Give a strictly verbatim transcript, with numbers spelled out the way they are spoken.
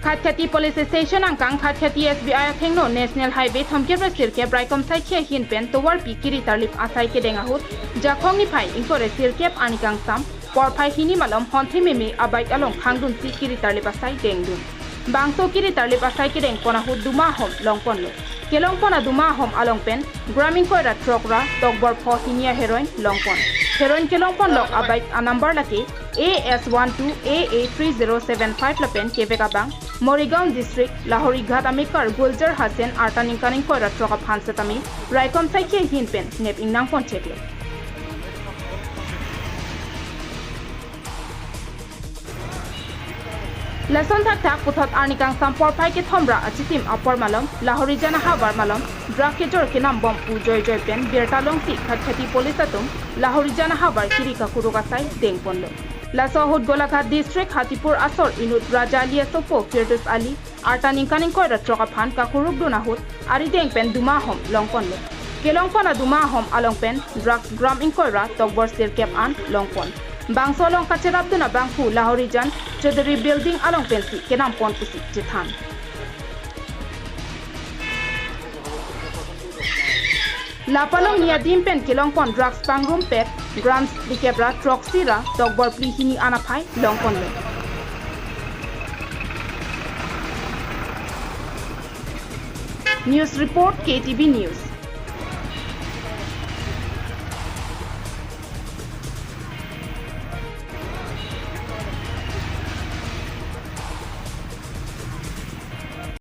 Khatkhati Police Station angkang Khatkhati S B I athengno National Highway thomkep ra sirkep raikom saikhi ahin pen tovarpi kiri tarlip asai kedeng ahut Jakhong niphai ingkoi ra sirkep arni kangsam porphai hini malom honthi meme a-bike along khangdunsi kiri tarlip asai dengdun. Bangso kiri tarlip asai kedengpon ahut duma ahom longponlo. Kelongpon aduma ahom along pen gram ingkoi ra throk ra tokbor pho hini a-heroin longpon. Heroin kelongponlok a-bike a-number lake A S one two A A three zero seven five lapen kevek abang Morigaon District, Lahorighat amekar Gulzar Hussain arta ningkan ingkoi ra throk aphan setame raikom saikhi ahin pen nep ingnangpon cheklo. Lason thakthak puthot arni kangsam porphai kethom ra achitim apor malom Lahorijan ahavar malom drug kejor kenam bom pu joijoi pen birta longsi Khatkhati Police atum Lahorijan ahavar kiri kakuruk asai dengponlo. Laso ahut Golaghat District Hatipur asor inut Raja Ali asopo Firdaus Ali arta ningkan ingkoi ra throk aphan kakurukdun ahut arideng pen duma ahom longponlo. Kelongpon aduma ahom along pen drugs gram ingkoi ra tokbor sirkep an longpon. Bangso along kacherapdun abangphu Lahorijan Chaudhary Building along pensi kenampon pusi chethan. Lapalongni adim pen kelongpon drugs pangrum pet grams phlikep ra throksi ra tokbor phli hini an aphai longponlo. News report, K T V News.